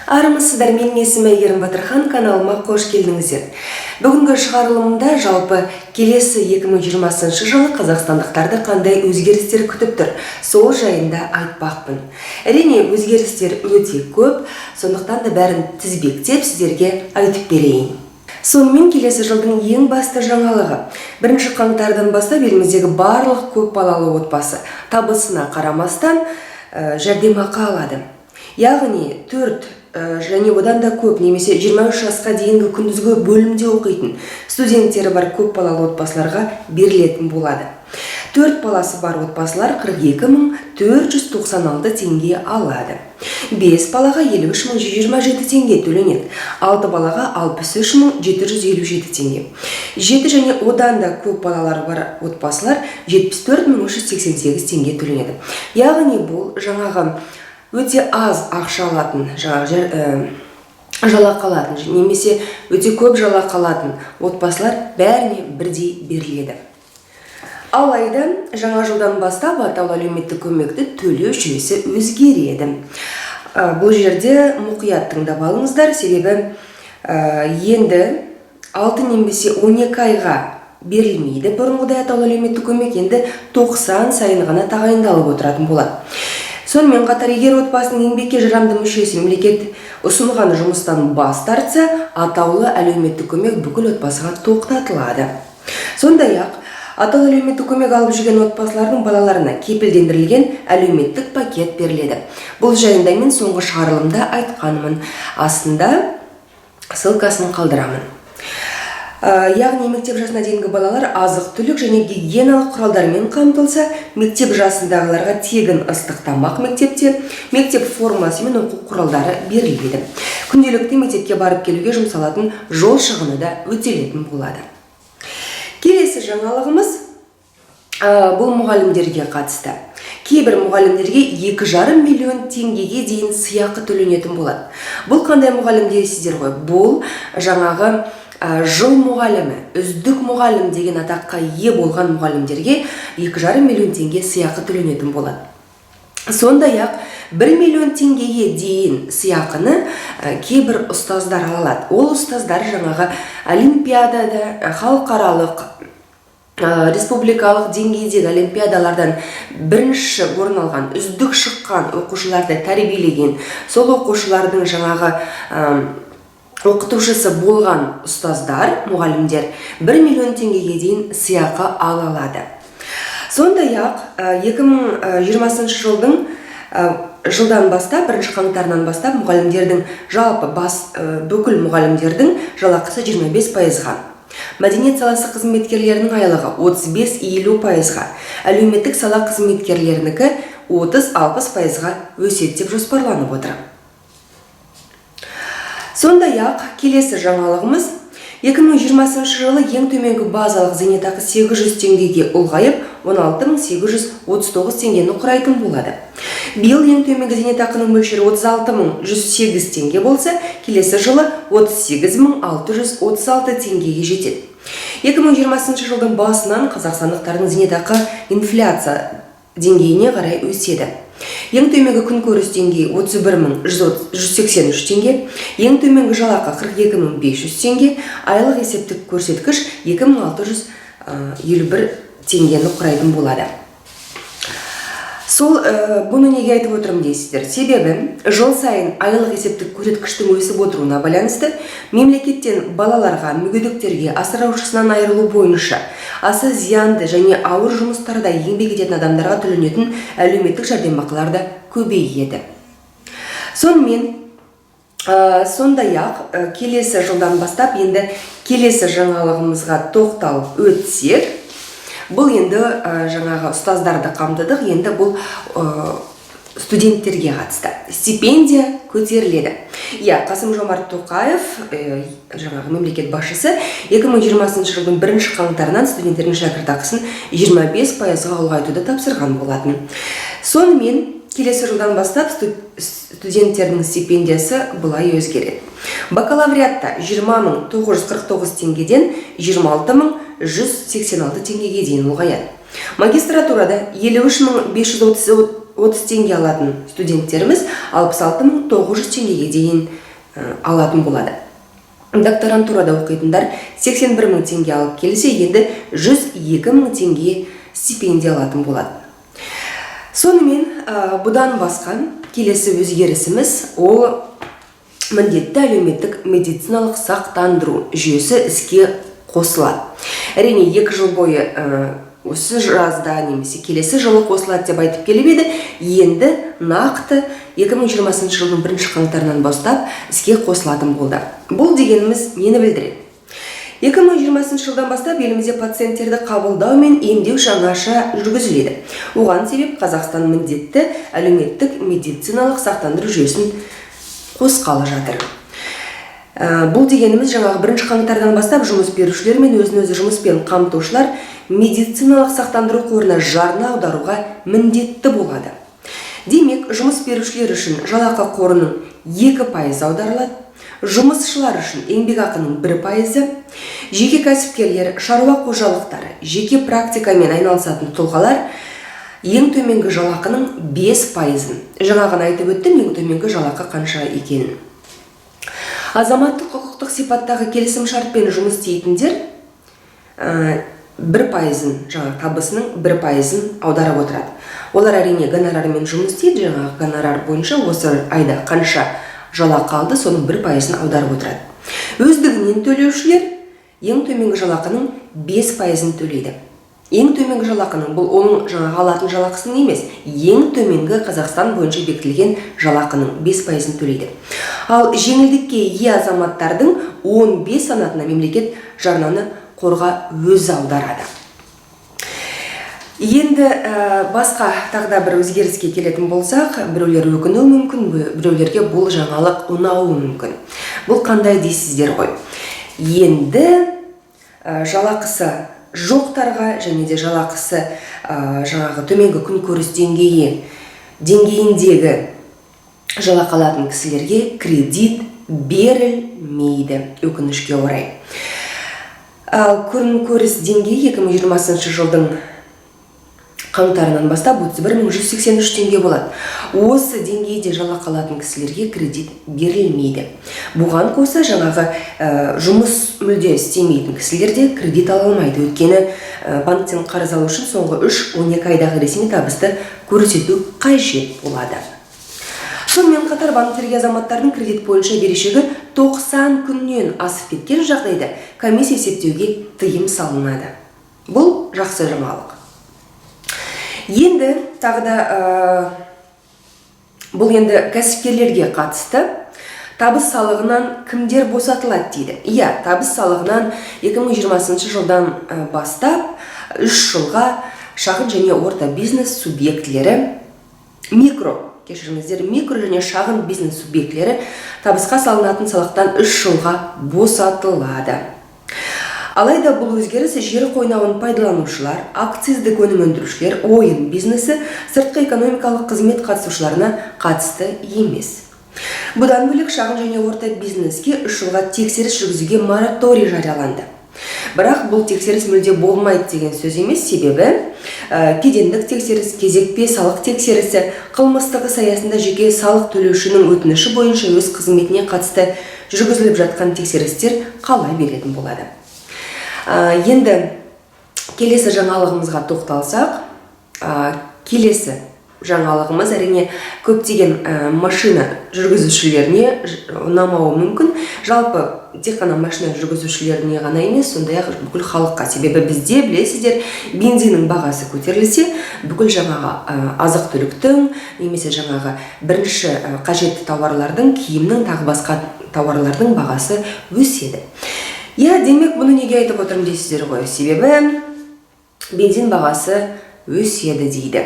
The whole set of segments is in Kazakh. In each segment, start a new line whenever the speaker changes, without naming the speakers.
Армысыздар, менің есімім Әйгерім Батырхан, каналыма қош келдіңіздер. Бүгінгі шығарылымда жалпы келесі 2020 жылы қазақстандықтарды қандай өзгерістер күтіп тұр, сол жайында айтпақпын. Әрине, өзгерістер өте көп, сондықтан да бәрін тізбектеп сіздерге айтып берейін. Сонымен, келесі жылдың ең басты жаңалығы: 1 қаңтардан бастап еліміздегі барлық көп балалы отбасы табысына қарамастан жәрдемақы алады. Яғни төрт және одан да көп немесе 23 жасқа дейінгі күндізгі бөлімде оқитын студенттері бар көп балалы отбасыларға берілетін болады. Төрт баласы бар отбасылар 42 496 теңге алады. Бес балаға 53 127 теңге төленеді. Алты балаға 63 757 теңге. Жеті және одан да көп балалар бар отбасылар 74 388 теңге төленеді. Яғни бұл жаңағы өте аз ақша алатын, жаңағы жалақы алатын немесе өте көп жалақы алатын отбасылар, бәріне бірдей беріледі. Алайда жаңа жылдан бастап атаулы әлеуметтік көмекті төлеу жүйесі өзгереді. Бұл жерде мұқият тыңдап алыңыздар, себебі енді 6 немесе 12 айға берілмейді бұрынғыдай атаулы әлеуметтік көмек, енді 90 сайын ғана тағайындалып отыратын болады. Сонымен қатар, егер отбасының еңбекке жарамды мүшесі мемлекет ұсынған жұмыстан бас тартса, атаулы әлеуметтік көмек бүкіл отбасыға тоқтатылады. Сондай ақ атаулы әлеуметтік көмек алып жүрген отбасылардың балаларына кепілдендірілген әлеуметтік пакет беріледі. Бұл жайында мен соңғы шығарылымда айтқанмын, астында ссылкасын қалдырамын. Яғни мектеп жасына дейінгі балалар азық түлік және гигиеналық құралдармен қамтылса, мектеп жасындағыларға тегін ыстық тамақ мектепте, мектеп формасы мен оқу құралдары беріледі. Күнделікті мектепке барып келуге жұмсалатын жол шығыны да өтелетін болады. Келесі жаңалығымыз бұл мұғалімдерге қатысты. Кейбір мұғалімдерге 2,5 миллион теңгеге дейін сыйақы төленетін болады. Бұл қандай мұғалім дейсіздер ғой? Бұл жаңағы жыл мұғалімі, үздік мұғалім деген атаққа ие болған мұғалімдерге 2,5 миллион теңге сыйақы төленетін болады. Сондай ақ 1 миллион теңгеге дейін сыйақыны кейбір ұстаздар ала алады. Ол ұстаздар жаңағы олимпиадада, халықаралық, республикалық деңгейдегі олимпиадалардан бірінші орын алған, үздік шыққан оқушыларды тәрбиелеген, сол оқушылардың жаңағы оқытушысы болған ұстаздар, мұғалімдер 1 миллион теңгеге дейін сыйақы ала алады. Сондай ақ 2020 жылдың жылдан бастап, 1 қаңтарынан бастап мұғалімдердің жалпы бас бүкіл мұғалімдердің жалақысы 25%-ға, мәдениет саласы қызметкерлерінің айлығы 35-50%-ға, әлеуметтік сала қызметкерлерінікі 30-60%-ға өседі деп жоспарланып отыр. Сондай ақ келесі жаңалығымыз: 2020 жылы ең төменгі базалық зейнетақы 800 теңгеге ұлғайып, 16 839 теңгені құрайтын болады. Биыл ең төменгі зейнетақының мөлшері 36 108 теңге болса, келесі жылы 38 636 теңгеге жетеді. 2020 жылдың басынан қазақстандықтардың зейнетақы инфляция деңгейіне қарай өседі. Ең төменгі күнкөріс деңгейі 31 183 теңге, ең төменгі жалақы 42 500 теңге, айлық есептік көрсеткіш 2651 теңгені құрайтын болады. Сол бұны неге айтып отырмын дейсіздер? Себебі жыл сайын айлық есептік көрсеткіштің өсіп отыруына байланысты мемлекеттен балаларға, мүгедектерге, асыраушысынан айырылу бойынша аса зиянды және ауыр жұмыстарда еңбек ететін адамдарға төленетін әлеуметтік жәрдемақылар да көбейеді. Сонымен сондай ақ келесі жылдан бастап, енді келесі жаңалығымызға тоқталып өтсек, бұл енді жаңағы ұстаздарды қамтыдық, енді бұл студенттерге қатысты стипендия көтеріледі. Иә, Қасым Жомарт Тоқаев, жаңағы мемлекет басшысы, 2020 жылдың 1 қаңтарынан студенттердің шәкіртақысын 25%-ға ұлғайтуды тапсырған болатын. Сонымен, келесі жылдан бастап студенттердің стипендиясы былай өзгереді: бакалавриатта 20 949 теңгеден 26 186 теңгеге дейін ұлғаяды, магистратурада 53 530 30 теңге алатын студенттеріміз 66 900 теңгеге дейін алатын болады. Докторантурада оқитындар 81 мың теңге алып келсе, енді 102 мың теңге стипендия алатын болады. Сонымен, бұдан басқа келесі өзгерісіміз — ол міндетті әлеуметтік медициналық сақтандыру жүйесі іске қосылады. Әрине, 2 жыл бойы осы жазда немесе келесі жылы қосылады деп айтып келіп еді, енді нақты 2020 жылдың 1 қаңтарынан бастап іске қосылатын болды. Бұл дегеніміз нені білдіреді? 2020 жылдан бастап елімізде пациенттерді қабылдау мен емдеу жаңаша жүргізіледі. Оған себеп — Қазақстан міндетті әлеуметтік медициналық сақтандыру жүйесін қосқалы жатыр. Бұл дегеніміз, жаңағы 1 қаңтардан бастап жұмыс берушілер мен өзін өзі жұмыспен қамтушылар медициналық сақтандыру қорына жарна аударуға міндетті болады. Демек, жұмыс берушілер үшін жалақы қорының 2% аударылады, жұмысшылар үшін еңбекақының 1%, жеке кәсіпкерлер, шаруа қожалықтары, жеке практикамен айналысатын тұлғалар ең төменгі жалақының 5%-ын. Жаңа ғана айтып өттім ең төменгі жалақы қанша екенін. Азаматтық құқықтық сипаттағы келісімшартпен жұмыс істейтіндер 1%-ын, жаңағы табысының 1%-ын аударып отырады. Олар, әрине, гонорармен жұмыс істейді. Жаңағы гонорар бойынша осы айда қанша жалақы алды, соның 1%-ын аударып отырады. Өздігінен төлеушілер ең төменгі жалақының 5%-ын төлейді. Ең төменгі жалақының — бұл оның жаңағы алатын жалақысының емес, ең төменгі Қазақстан бойынша бекітілген жалақының 5%-ын төлейді. Ал жеңілдікке ие азаматтардың 15 санатына мемлекет жарнаны қорға өзі аударады. Енді басқа тағы да бір өзгеріске келетін болсақ, біреулер өкінуі мүмкін, біреулерге бұл жаңалық ұнауы мүмкін. Бұл қандай дейсіздер ғой. Енді жалақысы жоқтарға және де жалақысы жаңағы төменгі күнкөріс деңгейіндегі жалақы алатын кісілерге кредит берілмейді, өкінішке орай. Ал күнкөріс деңгейі 2020 жылдың қаңтарынан бастап 31 183 теңге болады. Осы деңгейде жалақы алатын кісілерге кредит берілмейді. Бұған қоса, жаңағы жұмыс мүлде істемейтін кісілер де кредит ала алмайды, өйткені банктен қарыз алу үшін соңғы 3-12 айдағы ресми табысты көрсету қажет болады. Сонымен қатар, банктерге азаматтардың кредит бойынша берешегі 90 күннен асып кеткен жағдайда комиссия есептеуге тыйым салынады. Бұл жақсы жаңалық. Енді тағы да бұл енді кәсіпкерлерге қатысты. Табыс салығынан кімдер босатылады дейді. Иә, табыс салығынан 2020 жылдан бастап 3 жылға шағын және орта бизнес субъектілері, микро, кешіріңіздер, микро және шағын бизнес субъектілері табысқа салынатын салықтан 3 жылға босатылады. Алайда бұл өзгеріс жер қойнауын пайдаланушылар, акциздік өнім өндірушілер, ойын бизнесі, сыртқы экономикалық қызмет қатысушыларына қатысты емес. Бұдан бөлек, шағын және орта бизнеске 3 жылға тексеріс жүргізуге мораторий жарияланды. Бірақ бұл тексеріс мүлде болмайды деген сөз емес, себебі кедендік тексеріс, кезекпе салық тексерісі, қылмыстық іс аясында жеке салық төлеушінің өтініші бойынша өз қызметіне қатысты жүргізіліп жатқан тексерістер қала беретін болады. Енді келесі жаңалығымызға тоқталсақ, келесі жаңалығымыз, әрине, көптеген машина жүргізушілеріне ұнамауы мүмкін. Жалпы, тек қана машина жүргізушілеріне ғана емес, сондай ақ бүкіл халыққа. Себебі бізде, білесіздер, бензиннің бағасы көтерілсе, бүкіл жаңағы азық түліктің немесе жаңағы бірінші қажетті тауарлардың, киімнің, тағы басқа тауарлардың бағасы өседі. Иә, демек, бұны неге айтып отырмын дейсіздер ғой. Себебі бензин бағасы өседі дейді.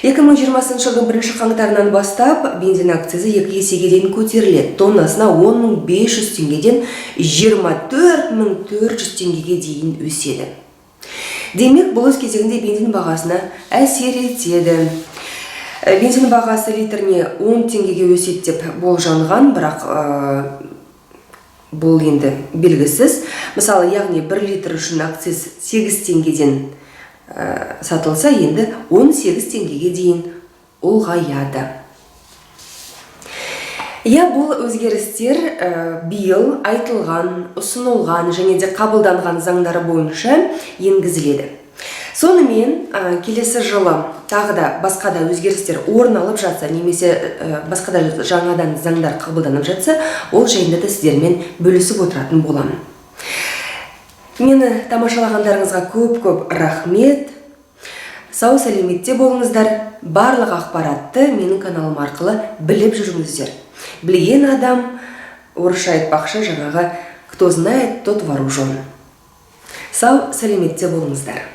2020 жылдың 1 қаңтарынан бастап бензин акцизі 2 есеге дейін көтеріледі. Тоннасына 10 500 теңгеден 24 400 теңгеге дейін өседі. Демек, бұл өз кезегінде бензин бағасына әсер етеді. Бензин бағасы литріне 10 теңгеге өседі деп болжанған, бірақ бұл енді белгісіз. Мысалы, яғни 1 литр үшін акциз 8 теңгеден сатылса, енді 18 теңгеге дейін Ұлғаяды. Иә, бұл өзгерістер биыл айтылған, ұсынылған және де қабылданған заңдар бойынша енгізіледі. Сонымен, келесі жылы тағы да басқа да өзгерістер орын алып жатса немесе басқа да жаңадан заңдар қабылданып жатса, ол жайында да сіздермен бөлісіп отыратын боламын. Мені тамашалағандарыңызға көп-көп рахмет. Сау сәлеметте болыңыздар. Барлық ақпаратты менің каналым арқылы біліп жүріңіздер. Білген адам, орысша айтпақшы, жаңағы «кто знает, тот вооружен». Сау сәлеметте болыңыздар.